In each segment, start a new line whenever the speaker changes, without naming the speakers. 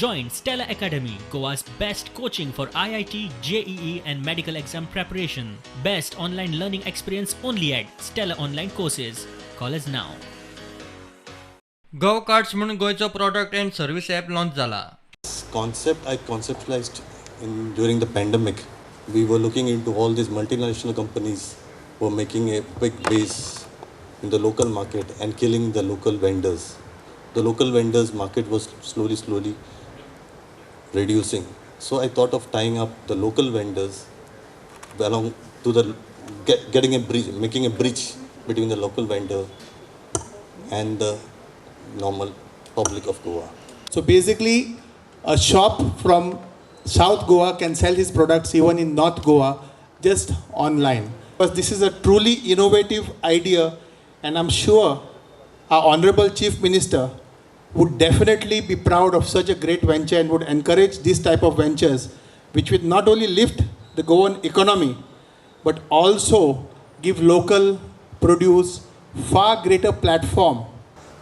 Join Stella Academy, Goa's best coaching for IIT, JEE, and medical exam preparation. Best online learning experience only at Stella Online Courses. Call us now.
Gov carts म्हूण गोंयचो product and service app launch जाला.
Concept I conceptualized in during the pandemic. We were looking into all these multinational companies who were making a big base in the local market and killing the local vendors. The local vendors market was slowly, slowly reducing. So I thought of tying up the local vendors along to the getting a bridge, making a bridge between the local vendor and the normal public of Goa.
So basically, a shop from South Goa can sell his products even in North Goa just online. Because this is a truly innovative idea, and I'm sure our Honorable Chief Minister would definitely be proud of such a great venture and would encourage this type of ventures, which will not only lift the Goan economy, but also give local produce far greater platform.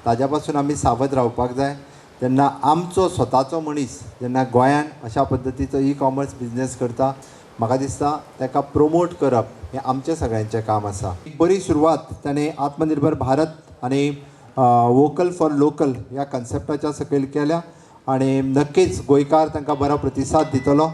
ताज्या पासून आमी सावध रावपाक जाय. जेन्ना आमचो स्वताचो मनीस जेन्ना गोंयान अशा पद्दतीचो ई कॉमर्स बिजनेस करता, म्हाका दिसता ताका प्रमोट करप हें आमचें सगळ्यांचें काम आसा. एक बरी सुरवात ताणें आत्मनिर्भर भारत आनी वोकल फॉर लोकल ह्या कन्सेप्टाच्या सकयल केल्या आनी नक्कीच गोंयकार तांकां बरो प्रतिसाद दितलो.